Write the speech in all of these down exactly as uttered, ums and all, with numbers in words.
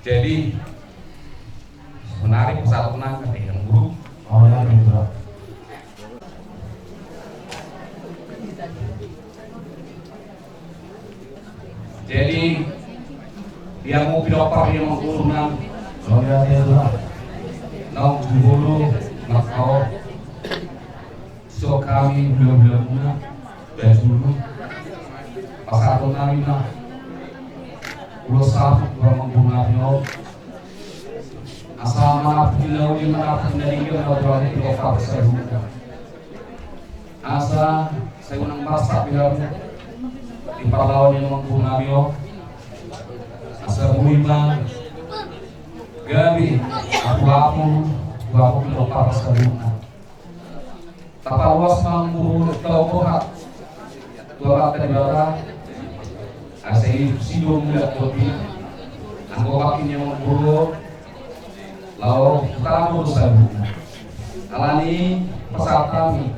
Jadi, menarik satu nang ketika buruk. Oh, ya, gitu. Jadi, dia mau pinompar dia mau turun nang. Oh, ya, gitu. Nang dulu, makau. So hami hulahula muna, bajulu, pasahaton nami ma ulos saput tu amangboru nami on. Asa manaput na uli, manaput na denggan, manaput na denggan. Asa sai unang marsak be hamu di parlao ni amangboru nami on. Asa boi ma gabe apuapu tu amangboru nami. Tapaluas ma amangboru, tapaluas ma tu Amanta Debata. Asa i si do mulak topi anggo bakkin ni amangboru, laho tabo do saluhutna. Alani pasahat hami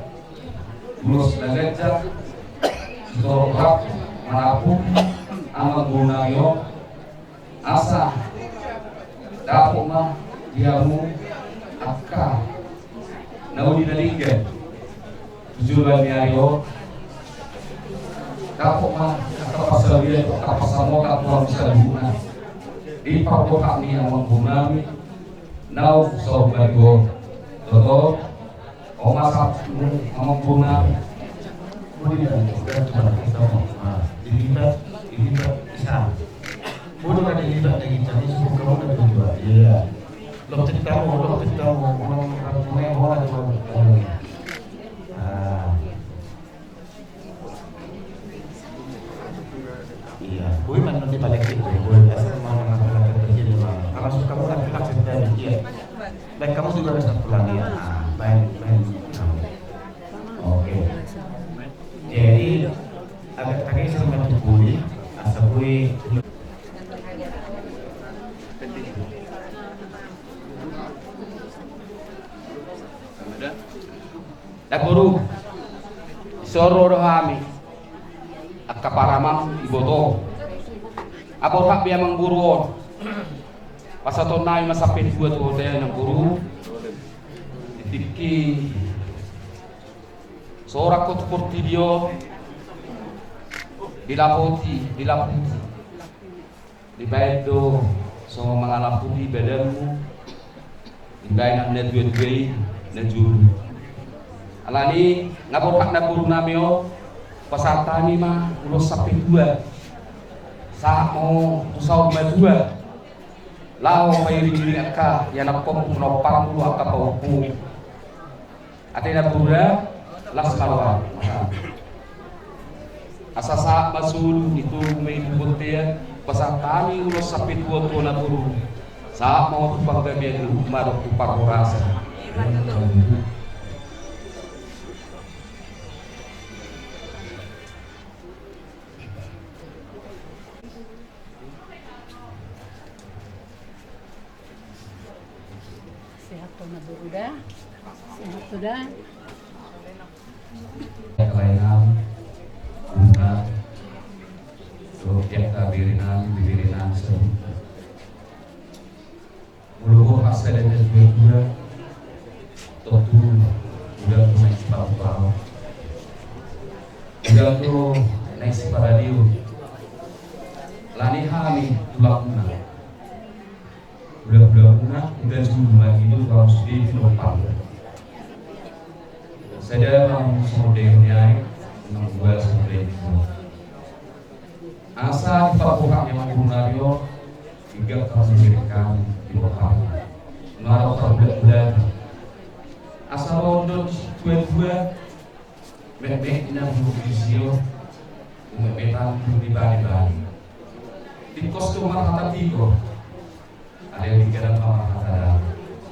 ulos na ganjang, sitorop rap manaput amangboru nami on. Asa dapot ma di hamu angka na uli na denggan tu joloan ni ari on. Dapot ma angka parsaulian, angka parsamotan tu hamu saluhutna. Di parbohak ni amangboru nami naung saur matua on. Toto. Oma satu, amangboru nami. Budi dan, dan, dan, dan, ah, dilipat, dilipat, isa. Budi kan dilipat lagi, jadi suruh kamu dan berdua. Iya. Lo cerita mau, lo cerita mau, orang, orang punya orang cuma, ah. Iya, boi ma non dibalik itu, boi asal mau mengatakan begini, Bang. Kalau suka murah, kita cerita, iya. Baik, kamu juga bisa pulang, ya. Ah, baik, baik. Nah. Oke. Jadi, agak tadi saya bantu boi, asal boi. Namboru, dison ro do hami angka paramang iboto. Aborhat be amangboru on. Pasahaton nami ma sampe tua tu ho, namboru. Di tingki so rap ho tu portibi on, dilapoti, dilaputi. Dibaen do songon mangalapoti badanmu, dibaen na dua-dua i na jolo. Alani nga borhat namboru nami on, pasahat hami ma ulos sampe tua. Sahat ma ho tu saur matua. Laho pairing-iring angka ianakhonmu, na omparmu, angka pahompu. Ate na tura, las ma roha. Asa sahat ma solu, i Togu ma i di bontean, pasahat hami ulos sampe tua tu ho namboru. Sahat ma ho tu panggabean, luhut ma dohot tu parhorasan. Sehat tu namboru da. Sehat tu da. Kelahiran, bunga, dohot angka birinan, bibirinan, saluhutna. Molo borhat sada na tua-tua, tontu godang do naeng sipaboa, godang do naeng siparadeon. Alani hami tulangmuna, hulahulamuna, hita jumpa i do, hamu sude pinompar. Sada ma hamu songon daion ni aek, unang dua songon daion ni aek. Asa di parbohak ni amangboru nami on, denggan hamu, denggan hamu di boha. Nunga ro parbulat-bulat. Asa ro do tua-tua, metmet na buruk di sio, metmetan di bali-bali. Tingkos do marhata tigor. Ada yang dikira pamarhata dalam.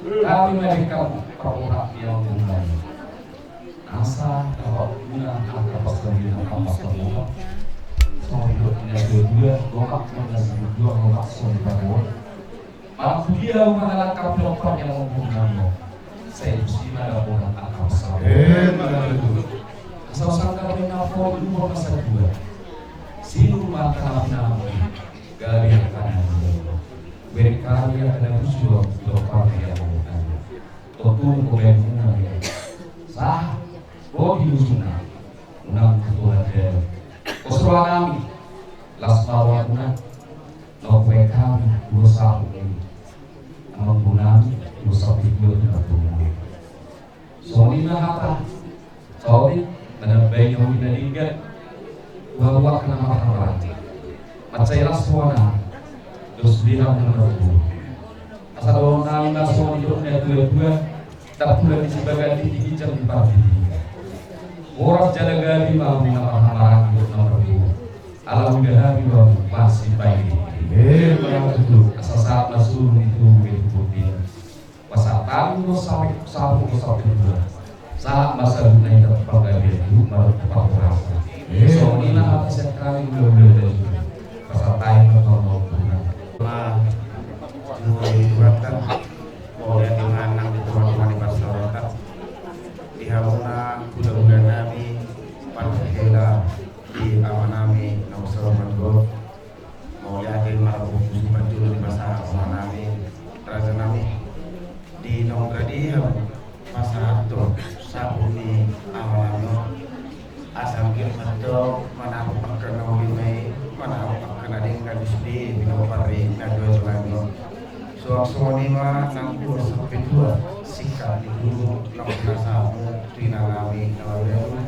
Tapi mereka pamarhata yang bukan. Asa dapat guna angka pasal ini, angka pasal bukan. Soal hidup ini ada dua, lomak mana dua, lomak soal dibangun. Mampu dia mangalangkah pelompok yang membunuh. Saya mesti mana bukan angka pasal. Eh, mana itu? Asal sangka main apa, itu bukan pasal dua. Sini rumah tanah nama. Gabe angka na dua. Beri Kami akan busu do parlian. Tontu ko baen muna ia. Sahat. Ko di musuna. Unang kutulan dia. Kosuruan nami. Las maruan muna. Nopo kami. Dua sapu ini. Amang bunami. Dua sapu dua tu nami. Songon i ma hata. Songon i manambai nyawa na denggan. Ualuak na marhahamaranggi. Mansai las rohana. Dos bilang na marhahamaranggi. Asa dohonon nami ma songon i dok ni natuatua. Tampulan ni Sibaga di ginjang di pardidi. Horas jala gabe ma hamu na marhahamaranggi dok na marhahamaranggi. Ala udah hari baru masih baik. Eh, benar betul. Asa sahat masuk itu. Pasahat hami do sapu, sapu do sapu dua. Sahat ma saluhutna i dapot panggabean tu marhite parhorasan. Songon i ma hata sian hami, mula-mula dari pasahat hami ma tu hamu. Nah, mauliate ma nang di tonga-tonga ni parsaoranta. Di hamuna hulahula nami, parhela di ama nami na umsaur matua. Mauliate ma, umbahen jolo dipasahat roha nami, raja nami, di naung rade hamu pasahathon sapu ni ama nami on. Asa anggiat ma tong manang angka na uli ma i, manang angka na denggan di sude pinompar ni natuatua nami on. Suang songon i ma nang dua sapu tua, singkat di guru, nang pinasahatmu tu ina nami na baru.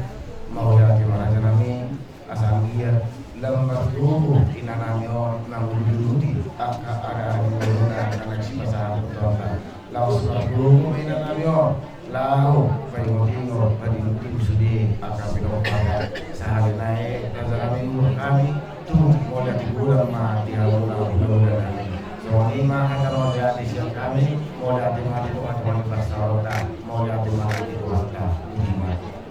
Mauliate ma raja nami. Asa anggiat lam margogo ina nami on na mangululuti angka ari-ari ni ngoluna na naeng sipasahathon tu hita. Laos margogo ma ina nami on laho paingot-ingot, padinudimu sude angka pinomparna. Sahali nai raja nami, mauliate ma, tumauliate godang ma di hamuna hulahula nami. Songon i ma hata mauliate sian hami, mauliate ma di tonga-tonga ni parsaoranta, mauliate ma